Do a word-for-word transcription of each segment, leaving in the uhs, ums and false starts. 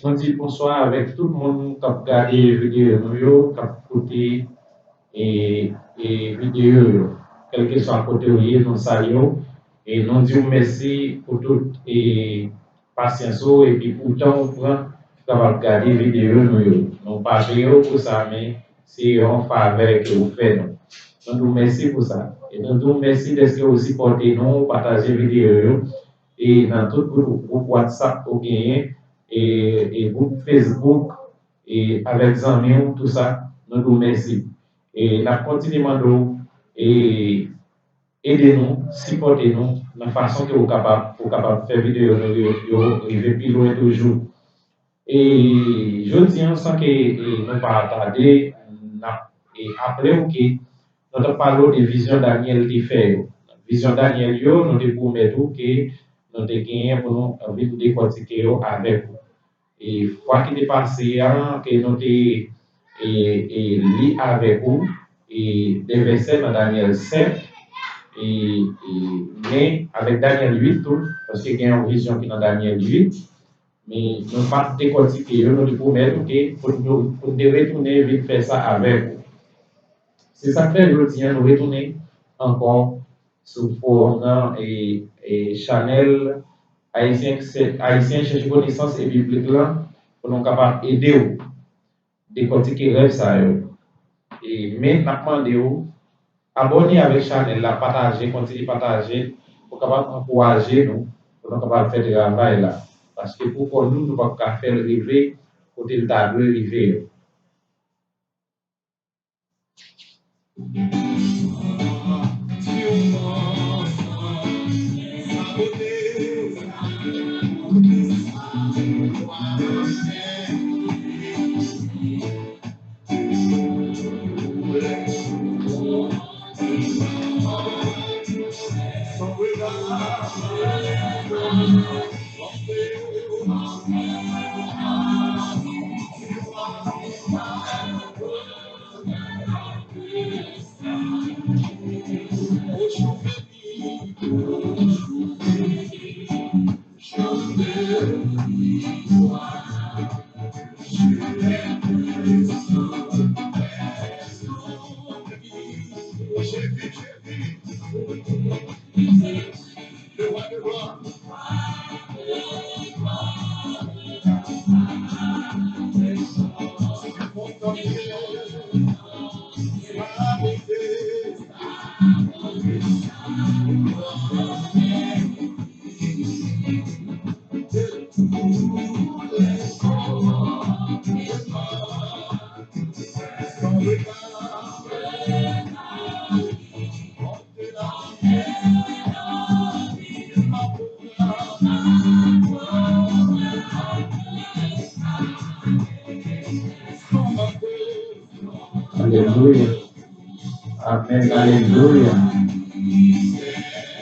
Nou di bonswa avèk tout moun k ap gade videyo nou yo, k ap koute, e, e, videyo yo. Kèlkeswa kote w ye, nou salye w. E nou di w mèsi pou tout, e, pasyans ou epi pou tan ou pran pou kapab gade videyo nou yo. Nou pa peye w pou sa, men se yon favè ke ou fè nou. Nou di w mèsi pou sa. E nou di w mèsi dèske ou sipòte nou, ou pataje videyo yo. E nan tout gwoup, gwoup WhatsApp ou genyen, e, e gwoup Facebook, e avèk zanmi w, tou sa, nou di w mèsi. E n ap kontinye mande w, e, ede nou, sipòte nou nan fason ke ou kapab, pou kapab fè videyo nou yo, yo rive pi lwen toujou. E jodi an, san ke, e, nou pa tade, n ap, e, aple w ke nou t ap pale w de vizyon Danyèl te fè yo. Vizyon Danyèl yo, nou te pwomèt ou ke nou te genyen pou nou vin dekòtike yo avèk ou. E fwa ki te pase an, ke nou te, e, e, li avèk ou, e, de vèsè nan Danyèl sèt, e, e, men avèk Danyèl uit tou, paske gen yon vizyon ki nan Danyèl uit, men nou pa t dekòtike yo, nou te pwomèt ou ke pou nou, pou nou te retounen vin fè sa avèk ou. Se sa k fè jodi an nou retounen ankò sou fowòm nan e, e chanèl Ayisyen, Ayisyen Chèche Konesans e Biblik lan pou nou kapab ede w dekòtike rèv sa yo. E, men n ap mande w abòne avèk chanèl la, pataje, kontinye pataje pou kapab ankouraje nou, pou nou kapab fè travay la. Paske pou kò nou, nou p ap ka fè l rive kote l ta dwe rive yo. Alelouya. Amèn, alelouya.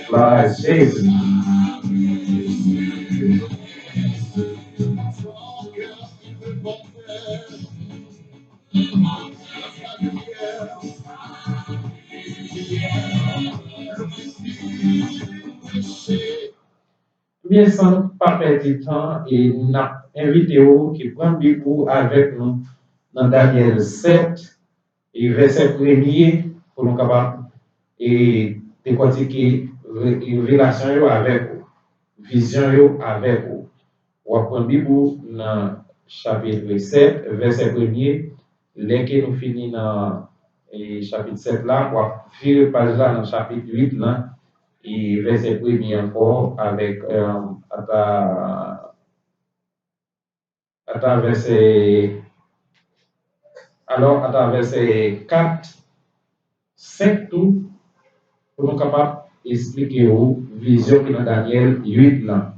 Glwa a Jezi. Ebyen, san pa pèdi tan, e n ap envite w ke pran Bib ou avèk nou nan Danyèl sèt, e vèsè premye, pou nou kapab, e, dekòtike re-, revelasyon yo avèk ou, vizyon yo avèk ou. W ap pran Bib ou nan chapit sèt, vèsè premye. Lè ke nou fini nan, e, chapit sèt la, w ap vire paj la nan chapit uit lan, e vèsè premye ankò avèk, e, ata, ata vèsè, alò, ata vèsè kat, senk tou, pou nou kapab esplike w vizyon ki nan Danyèl uit lan.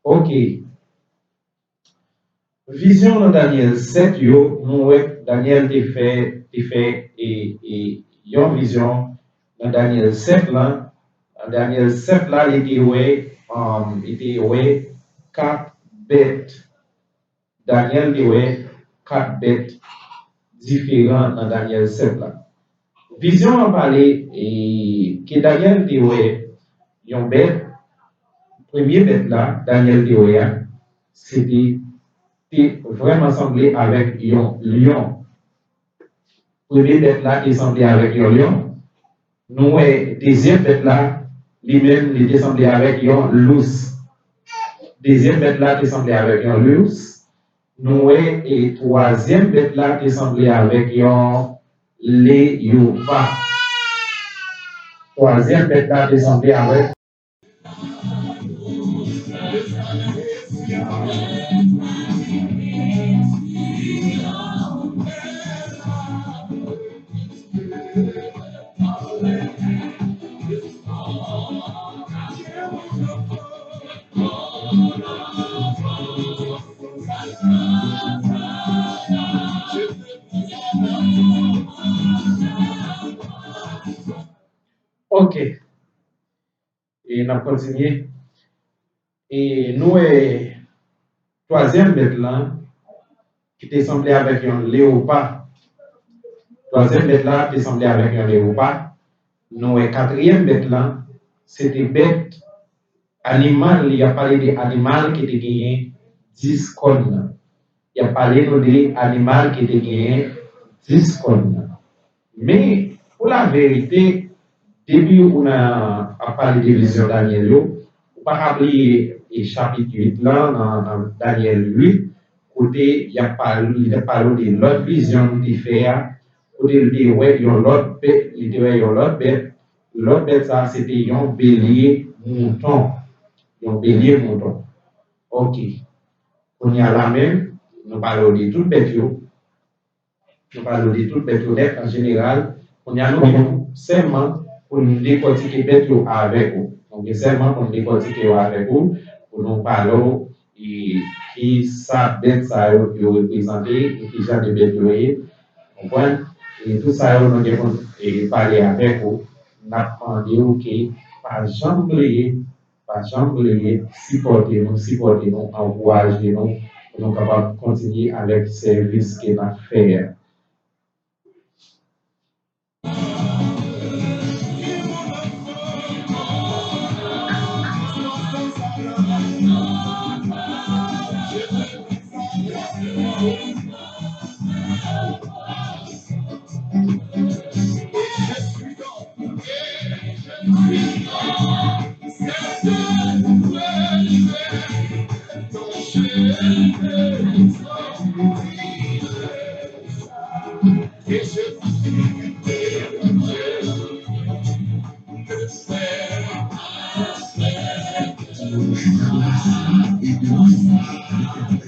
Oke. Vizyon nan Danyèl sèt yo, nou wè Danyèl te fè, te fè e, e, yon vizyon nan Danyèl sèt lan. Nan Danyèl sèt la, li te wè, um, li te wè kat bèt. Danyèl te wè kat bèt diferan nan Danyèl sèt la. Vizyon an pale e, ke Danyèl te wè yon bèt. Premye bèt la, Danyèl te wè a, se te, te vrèman sanble avèk yon lyon. Premye bèt la te sanble avèk yon lyon. Nou wè dezyèm bèt la, li menm, li te sanble avèk yon lous. Dezyèm bèt la te sanble avèk yon lous. Nou wè e twazyèm bèt la te sanble avèk yon leyopa. Twazyèm bèt la te sanble avèk Ok. E n ap kontinye. E nou wè twazyèm bèt lan ki te sanble avèk yon leyopa. Twazyèm bèt la te sanble avèk yon leyopa. Nou wè katriyèm bèt lan, se te bèt animal, y ap pale de animal ki te genyen dis kòn nan. Y ap pale nou de animal ki te genyen dis kòn nan. Men, pou laverite, depi ou nan ap pale de vizyon Danyèl yo, ou pa ka bliye e chapit uit lan, nan, nan Danyèl uit, kote y ap pale, li t ap pale w de lòt vizyon li te fè a, kote li te wè yon lòt bèt, li te wè yon lòt bèt, lòt bèt sa a se te yon belye mouton, yon belye mouton. Ok. Kounye a la menm, nou pale w de tout bèt yo, nou pale w de tout bèt yo nèt an jeneral. Kounye a nou gen sèlman pou n dekòtike bèt yo avèk ou. Nou gen sèlman pou n dekòtike yo avèk ou, pou nou pale w e ki sa bèt sa yo, yo reprezante, e ki jan de bèt yo ye. Konprann? E tout sa yo nou gen pou n e pale avèk ou. N ap mande w ke pa janm bliye Pa janm bliye sipòte nou, sipòte nou, ankouraje nou pou nou kapab kontinye avèk sèvis ke n ap fè a.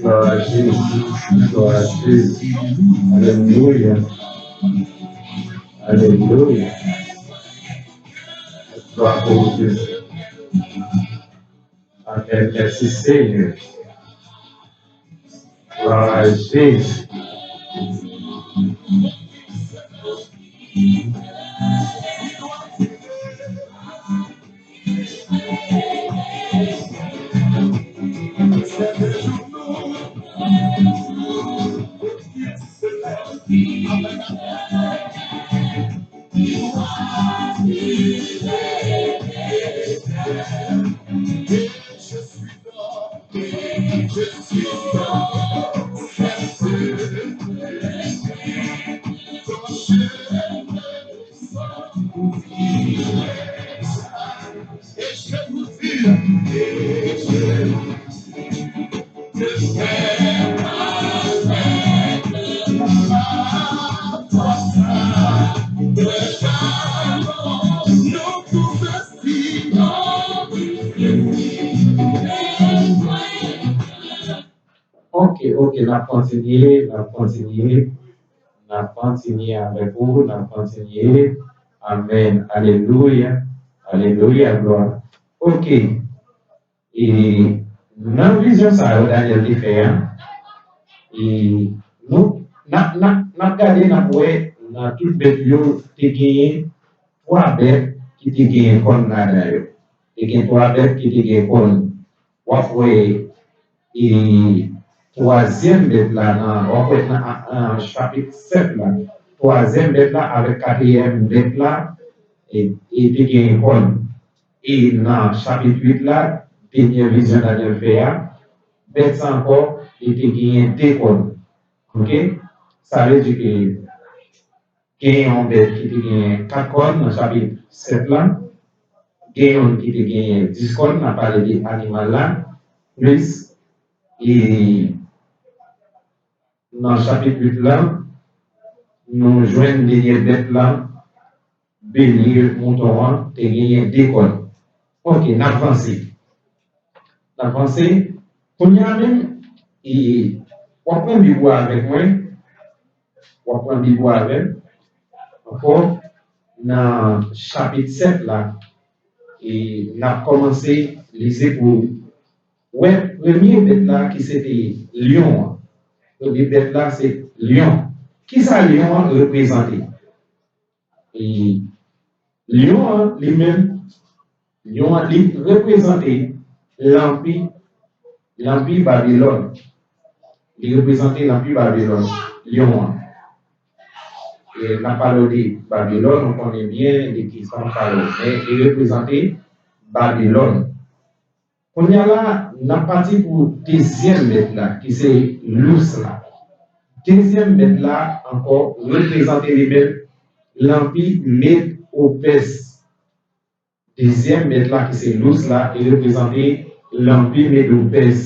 Glwa a Jezi, glwa a Jezi. Alelouya. Alelouya. Glwa pou ou, Jezi. Amèn. Mèsi, Senyè. Glwa a Jezi. Ok, ok, n ap kontinye, n ap kontinye, n ap kontinye avèk ou, n ap kontinye. Amèn. Alelouya. Alelouya, glwa. Ok. E nan vizyon sa yo Danyèl te fè a, E nou, n ap, n ap, n ap gade, n ap wè, nan tout bèt yo, te genyen twa bèt ki te genyen kòn ladan yo. Te gen twa bèt ki te gen kòn. W ap wè, e, twazyèm bèt la, nan, w ap wè nan, nan chapit sèt la. Twazyèm bèt la avèk katriyèm bèt la, e, e te genyen kòn. E nan chapit uit la, dènye vizyon Danyèl fè a, bèt sa ankò, li te genyen de kòn. Oke? Sa vle di ke genyen yon bèt ki te genyen kat kòn nan chapit sèt la, gen youn ki te genyen dis kòn, n ap pale de animal la, plis, e nan chapit uit la, nou jwenn dènye bèt la, belye, mouton an, te genyen de kòn. Oke, n ap vanse. N ap vanse. Kounye a menm, e, w ap pran Bib ou avèk mwen. W ap pran Bib ou avè m. Ankò, nan chapit sèt la, e n ap kòmanse li se pou wè premye bèt la ki se te lyon an. Premye bèt la se lyon. Kisa lyon an reprezante? E lyon an li menm, lyon an li reprezante lanpi, lanpi Babilòn. Li reprezante lanpi Babilòn, lyon an. E n ap pale w de Babilòn, nou konnen byen de ki sa n ap pale w, men li reprezante Babilòn. Kounye a la, n ap pati pou dezyèm bèt la, ki se lous la. Dezyèm bèt la ankò reprezante li menm lanpi Med o Pès. Dezyèm bèt la, ki se lous la, li reprezante lanpi Med o Pès.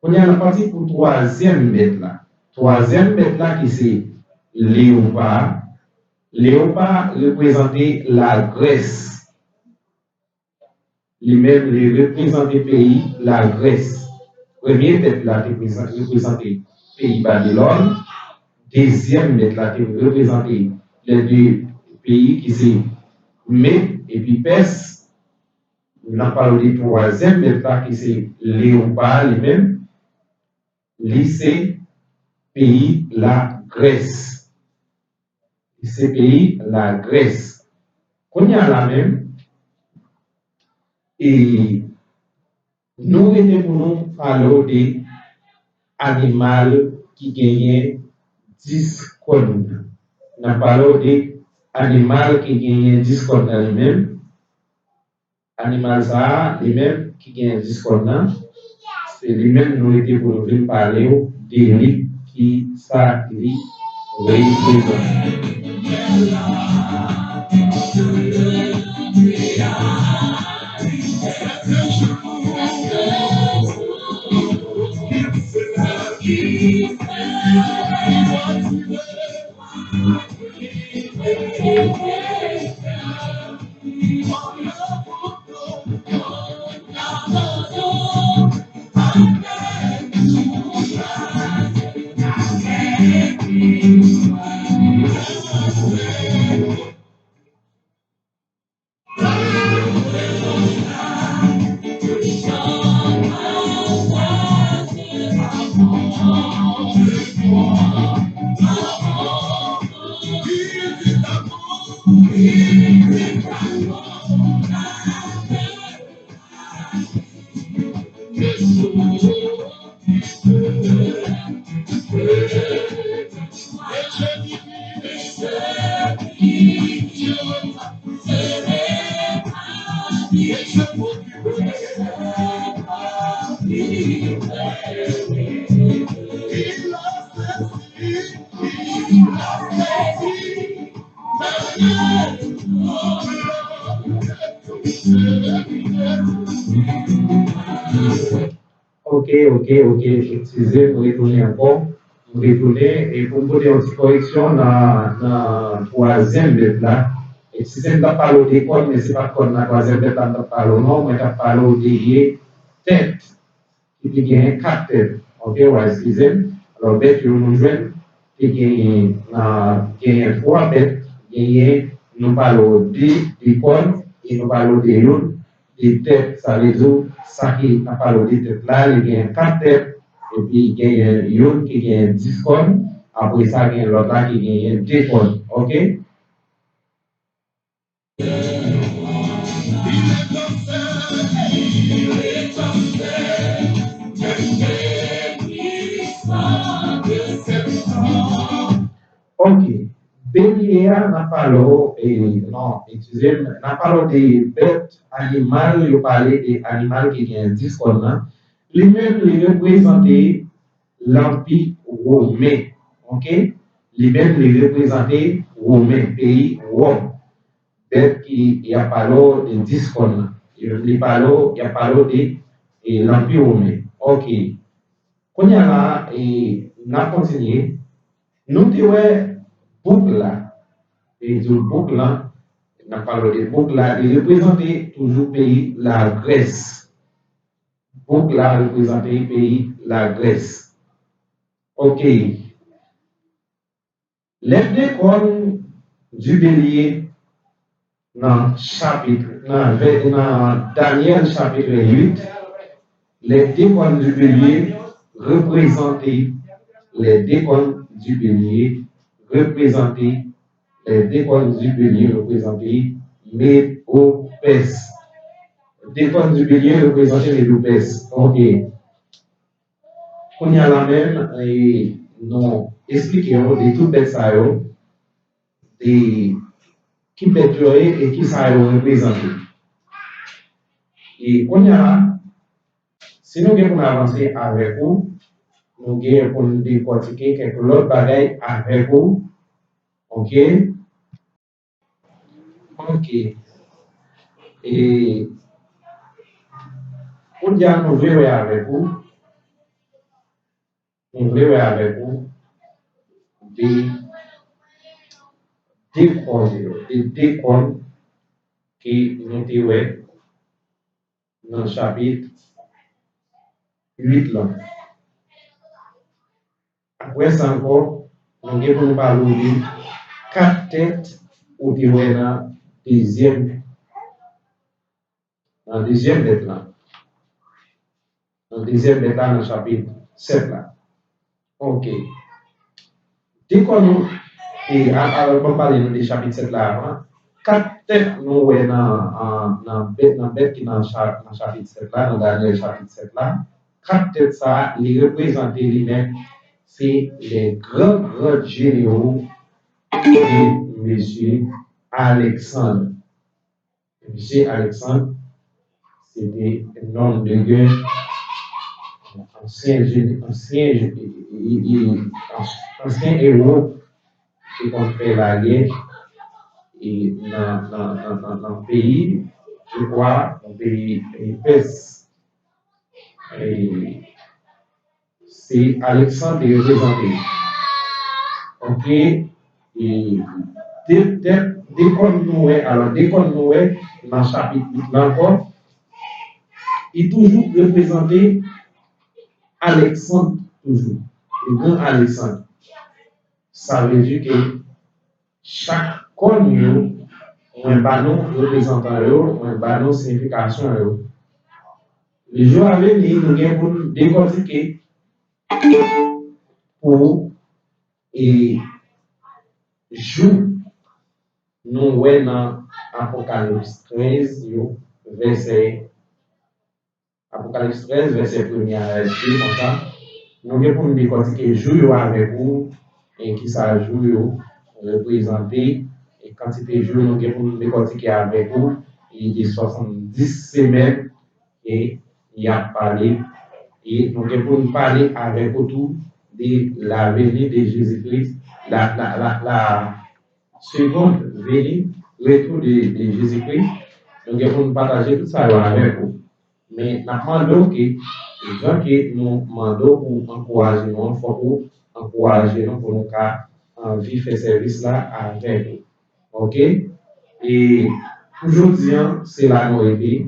Kounye a, n ap pati pou twazyèm bèt la. Twazyèm bèt la, ki se leyopa. Leyopa reprezante Lagrès. Li menm, li reprezante peyi Lagrès. Premye bèt la te prezan-, reprezante peyi Babilòn. Dezyèm bèt la te reprezante lè de peyi ki se Med epi Pès. N ap pale de twazyèm bèt la ki se leyopa li menm. Li se peyi Lagrès. Li se peyi Lagrès. Kounye a la menm, e nou rete pou nou pale w de animal ki genyen dis kòn nan. N ap pale w de animal ki genyen dis kòn nan li menm. Animal sa a, li menm, ki genyen dis kòn nan, se li menm nou rete pou nou vin pale w de li, ki sa li reprezante. Ok, ok, ok. Eskize m, m retounen ankò. M retounen. E pou m pote yon ti koreksyon nan, nan twazyèm bèt la. Eskize m, m t ap pale w de kòn, men se pa t kòn nan twazyèm bèt la m t ap pale w non. Mwen t ap pale w de tèt. Ki te genyen kat tèt. Ok, w a eskize m. Alò, bèt yo nou jwenn, te genyen, ah, genyen twa bèt, genyen, nou pale w de, de kòn, e nou pale w de youn, de tèt. Sa vle di, sa ki, n ap pale w de tèt la, li genyen kat tèt, Epi genyen youn ki genyen dis kòn, apre sa gen lòt la ki genyen de kòn, oke? Oke. Belye a, n ap pale w, e, non, eskize m, n ap pale w de bèt, animal, yo pale de animal ki gen dis kòn nan. Li menm, li reprezante Lanpi Women, oke? Li menm, li reprezante Women, peyi Wòm. Bèt ki, y ap pale w de dis kòn nan. Li pale w, y ap pale w de, e, Lanpi Women. Oke. Kounye a la, e, n ap kontinye. Nou te wè bouk la. E di w bouk la, n ap pale w de bouk la, li reprezante toujou peyi Lagrès. Bouk la reprezante peyi Lagrès. Oke. Les deux cornes du bélier nan chapit, nan vè-, nan Danyèl chapit uit, les deux cornes du bélier reprezante, les deux cornes du bélier reprezante, les deux cornes du bélier reprezante Medo Pès. Deux cornes du bélier reprezante Medo Pès. Oke. Kounye a la menm, e, nou esplike w de tout bèt sa yo, de ki bèt yo ye e ki sa yo reprezante. E kounye a la, si nou gen pou n avanse avèk ou, nou gen pou n dekòtike kèk lòt bagay avèk ou, oke? Oke. E, kounye a nou vle wè avèk ou, nou vle wè avèk ou de, de kòn yo, de, de kòn ke nou te wè nan chapit uit lan. Apre sa ankò, nou gen pou nou pale w de kat tèt ou te wè nan dezyèm, nan dezyèm bèt la. Nan dezyèm bèt la, nan chapit sèt la. Oke. De kòn nou, e, a, a, ban m pale nou de chapit sèt la avan. Kat tèt nou wè nan, an, nan bèt, nan bèt ki nan cha-, nan chapit sèt la, nan Danyèl chapit sèt la. Kat tèt sa a, li reprezante li menm, se les grands, grands généraux de Mesye Alèksann. Mesye Alèksann, se te un homme de guerre, ansyen, ansyen, ansyen ewo ki konn fè lagè, e nan, nan, nan, nan, nan peyi, je crois, nan peyi, e, Pès. E, se Alèksann te reprezante. Oke. E, de, de, de kòn nou wè, alò, de kòn nou wè nan chapit uit la ankò, li toujou reprezante Alèksann toujou. Le gran Alèksann. Sa vle di ke chak kòn yo, mwen ba nou reprezantan yo, mwen ba nou siyifikasyon yo. Le jou a vini, nou gen pou n dekòtike pou, e, jou nou wè nan Apokalips trèz yo, vèsè Apokalips trèz, vèsè premye a di konsa, nou gen pou n dekòtike jou yo avèk ou, e kisa jou yo reprezante, e kantite jou nou gen pou n dekòtike avèk ou, e de swasanndis semèn ke y ap pale, e nou gen pou n pale avèk ou tou de la venue de Jésus-Christ, la, la, la, la, seconde venue, retour de, de Jésus-Christ. Nou gen pou n pataje tout sa yo avèk ou. Men, n ap mande w ke, jan ke nou mande w pou ankouraje nou an, fòk ou ankouraje nou pou nou ka anvi fè sèvis la avèk ou. Oke? E pou jodi an, se la nou rete.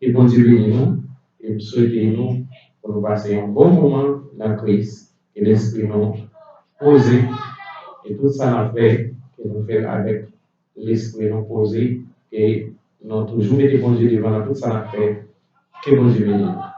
Ke Bondye beni nou. E m swete nou pou nou pase yon bon moman nan Kris. Ke lespri nou poze. E tout sa n ap fè, ke nou fè l avèk lespri nou poze, ke nou toujou mete Bondye devan nan tout sa n ap fè. Ke Bondye beni nou.